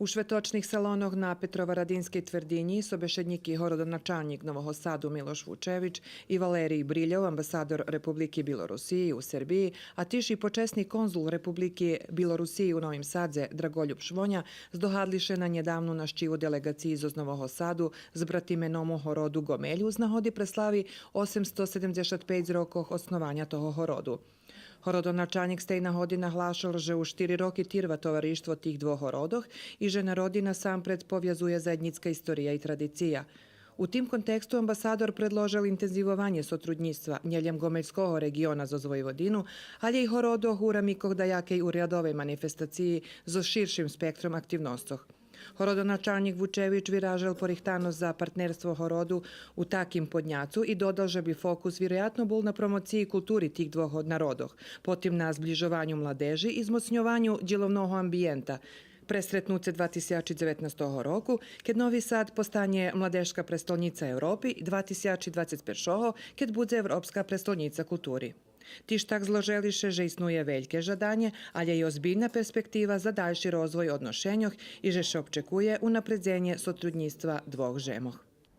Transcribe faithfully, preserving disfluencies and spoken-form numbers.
У шветочних салонох на Петроварадинскей твердинї собешеднїки городоначалнїк Нового Саду Милош Вучевич и Валерий Брильов, амбасадор Републики Билорусиї у Сербиї, а тиж и почесни конзул Републики Билорусиї у Новим Садзе Драголюб Швоня здогадли ше на нєдавну нащиву делеґациї зоз Нового Саду з братименому городу Ґомелю з нагоди преслави осемсто седемдзешат пейц рокох основаня того городу. Городоначалнїк з тей нагоди наглашел же уж штири роки тирва товариштво тих двох городох и же народи насампред повязує заєднїцка история и традиция. У тим контексту амбасадор предложел интензивованє сотруднїцтва нє лєм ґомельского реґиона зоз Войводину, алє и городох у рамикох даякей урядовей манифестациї зоз ширшим спектром активносцох. Городоначалнїк Вучевич виражел порихтаносц за партнерство городу у таким подняцу и додал же би фокус вироятно бул на промоциї култури тих двох народох, потим на зближованю младежи и змоцньованю дїловного амбиєнта. Пре стретнуце два тисячи дзеветнастого року, кед Нови Сад постанє младежска престолнїца Европи, и два тисячи двацец першого, кед будзе Европска престолнїца култури. Тиж так зложели ше же иснує вельке жаданє, алє и озбильна перспектива за дальши розвой одношеньох и же ше обчекує унапредзенє сотруднїцтва двох жемох.